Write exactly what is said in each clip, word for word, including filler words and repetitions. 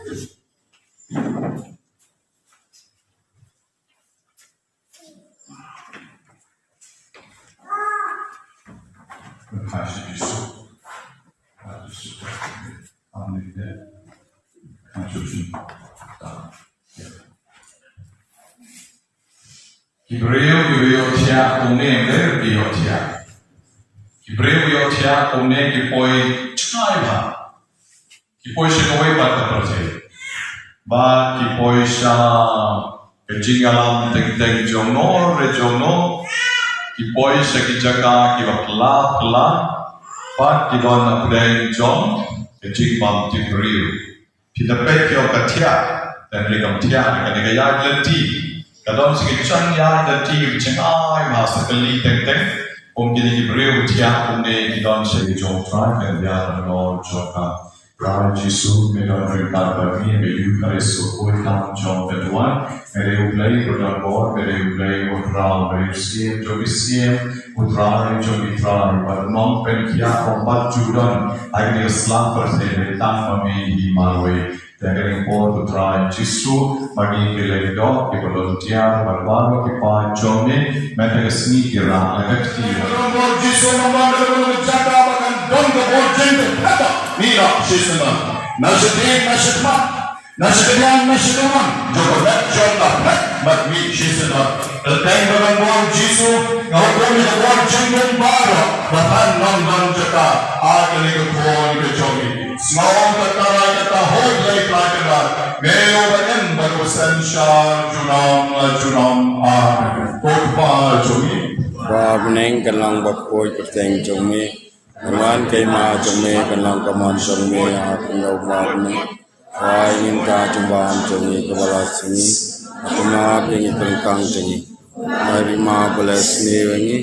Ki briew, ki briew ïohthiah kumne, ki briew ïohthiah. Ki briew ïohthiah kumne, ki poi jngai bha. Ki poi sha kawei pat ka pyrthei. Bad ki poi sha ka jingïalam teng teng jong no re jong no. Ki poi sha ki jaka kiba pla pla. Bad ki don hapdeng jong ka jingbym tip briew. Phi da peit ïa ka thiah, tang re kam thiah, kane ka ïaid lynti. Ka don sa ka jingïaid lynti, ka jingïaid ma sa kali teng teng. Kum kine ki briew thiah, kumne ki don sa ki jong Trai, ka ïaid lynti jong ka. Trai Jisu, me don ryngkat bad ngi, me ïoh ka res u khuid tam jong ka duwan. Me dei U Blei uba don bor, me dei U Blei uba khraw, me dei U Syiem jong ki syiem, U Trai jong ki trai, bad u nongpynkhiah khlem pat ju don ha kane ka sla pyrthei, hynrei tang ma me hi marwei. Te ha kane ka por, ko Trai Jisu, ma ngi ki lyngdoh kiba don tiar, bad baroh ki paid jong me, mynta ka sngi ki rah la ka kti. Ko Jisu, namar ka don ka jaka ba kan don ka bor jingpynkhiah, ngi la shisien. Na shadien, na shakhmat, na shakadiang, na shakadiang jong ka met jong ka phet bad ngi shisien. Kyrteng ba don bor Jisu, nga hukum ïa ka bor jingdum baroh ba kan long don jaka ha kane ka khun ka jong ngi. Sngew kata, kata hok lei Trai kata, me uba im bad uba synshar junom la junom. Amen. Ko Kpa jong ngi ba ha bneng, kan long ba khuid ka kyrteng jong me. Kan wan ka hima jong me, kan long ka mon jong me ha bneng kumba ha bneng. Ai ngin ka jingbam jong ngi kaba la sniew. Bad map ïa ngi ki ryngkang jong ngi, hynrei map ba la sniew ïa ngi.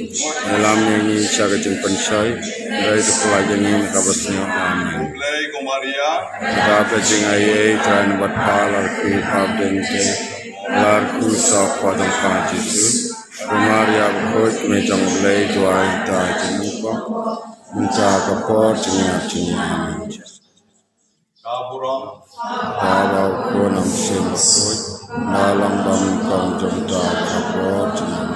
Ïalam ïa ngi sha ka jingpynshoi, hynrei to pyllait ïa ngi na kaba sniew. Amen. Khublei ko Maria, ka dap da jingaiei, Trai ngi bad pha, la kyrkhu ïa pha hapdeng ki khynnah, la kyrkhu sa u kpa jong pha Jisu. Ko Maria bakhuid, ka Mei jong U Blei, duwai ïa ngi ki nongpop, mynta ka por jingïap jong ngi. Amen. Ka burom. Ka ba u Khun, u Mynsiem Bakhuid, ba long ba nyngkong jong ka por jong ngi.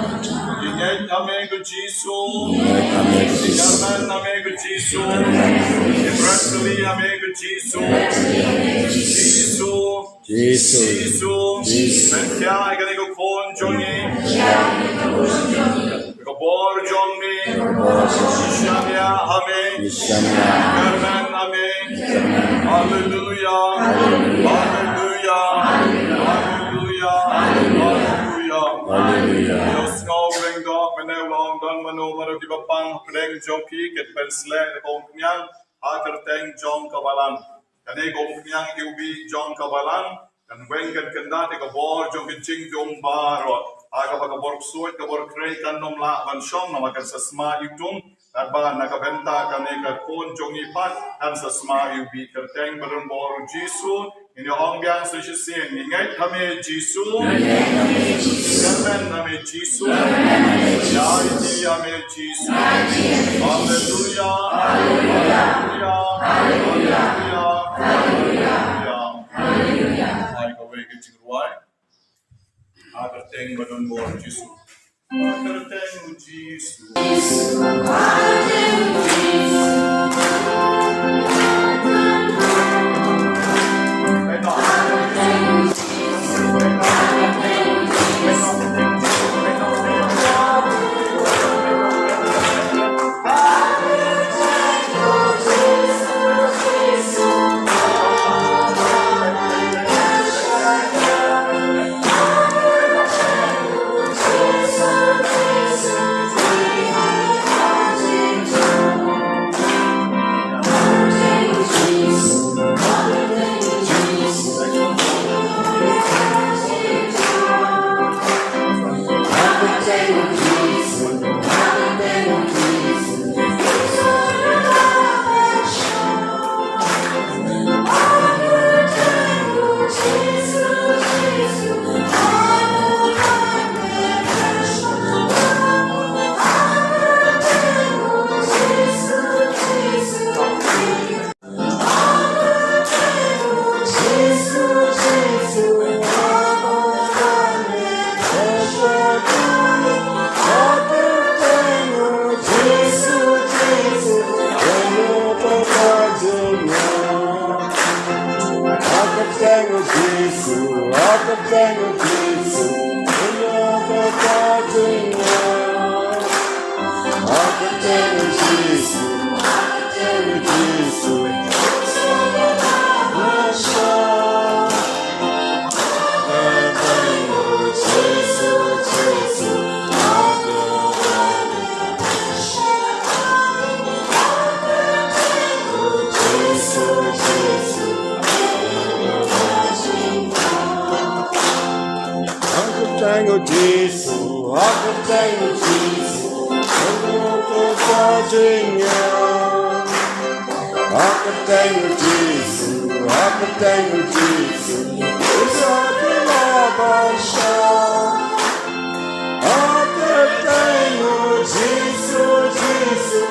Ngeit ha me ko Jisu. Ngeit ha me ko Jisu. Kyrmen ha me ko Jisu. Kyrmen ha me ko Jisu. Kyrmen ha me ko Jisu. Jisu. Jisu. Jisu. Jisu. Pynkhiah ïa kane ka khun jong ngi. Ka bor jong me. Ka bor jong me. Shaniah ha me. Shaniah. Kyrmen ha me. Kyrmen. Haleluya. Haleluya. Haleluya. Haleluya. Haleluya. Haleluya. Ïohsngew lyngdoh, mynne u long don mano mano kiba pang hapdeng jong phi, kin pynshlur ïa ka umphniang ha ka kyrteng jong ka Balang. Kane ka umphniang iwbih jong ka Balang kan weng kan kyndat ïa ka bor jong ka jingdum baroh. Ha kaba ka bor ksuid, ka bor khrei kan ym lah ban shong, namar kan sa sma iwtung. Katba na ka bynta kane ka khun jong ngi pat kan sa sma iwbih. Kyrteng ba don bor u Jisu, ngin ïa ong biang sa shisien. Ngi ngeit ha me Jisu. Ngi ngeit ha me Jisu. Kyrmen ha me Jisu. Kyrmen ha me Jisu. Ïa ïeit ïa me Jisu. Haleluya. Haleluya. Haleluya. Haleluya. Haleluya. Haleluya. Ai kawei ka jingrwai. Ha ka kyrteng ba don bor Jisu. Ha ka kyrteng u Jisu. Jisu, Jisu,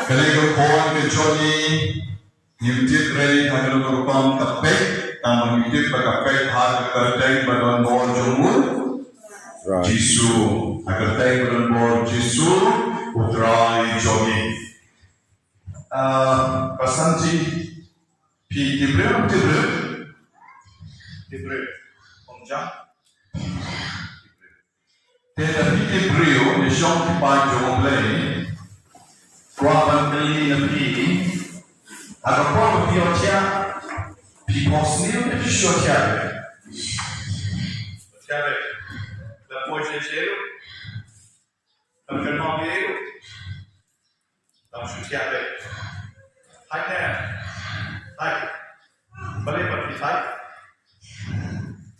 Kane ka khun ka Johnny, ngim tip re ha kano ka rukom ka peit, tang ba ngi tip ba ka peit ha ka kyrteng ba don bor jong u Jisu, ha ka kyrteng ba don bor Jisu, u Trai jong ngi. Ah, Pastor Sanji, phi tip briew, tip briew? Tip briew. Ong jam. Te lada phi tip briew, ne shong ki paid jong U Blei, kwah ban kylli na phi, ha ka por ba phi ïohthiah, phi phohsniew ne phi shu ïohthiah beit? Ïohthiah beit. Lada poi sha sha ruh, lada kynmaw ïa ruh, lada shu ïohthiah beit. Hait ne? Hait. Balei ba phi hait?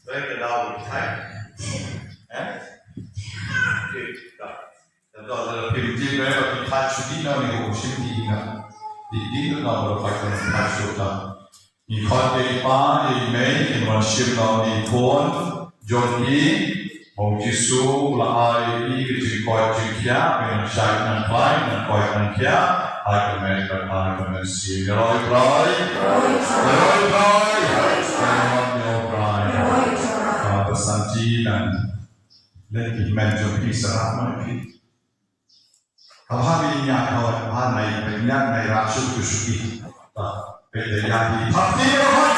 Balei ka daw ba phi hait? Eh? Phi hait. Te to lada phim tip re ba phi hait shuh, dei na une u shim dei na. Dei dei na ba phi hait shuh ta. Ngi khot ïa i pa ïa i mei kin wan shim na une u khun jong ngi. Ba u Jisu u la ai ïa i ka jingkoit jingkhiah, ba ngan shait ngan khlaiñ, ngan koit ngan khiah ha ka met bad ha ka mynsiem. Ïa la u Trai. Ïa la u Trai. Ïa la u Trai. Ka Pastor Sanji, ngan leit ki hynmen jong phi, sa rat ma phi. Ka bha phi ïa, ka bha nai, phi ïa nai rah shuh shuh shuh. Ba phi ïa phi. Phi ïa phi.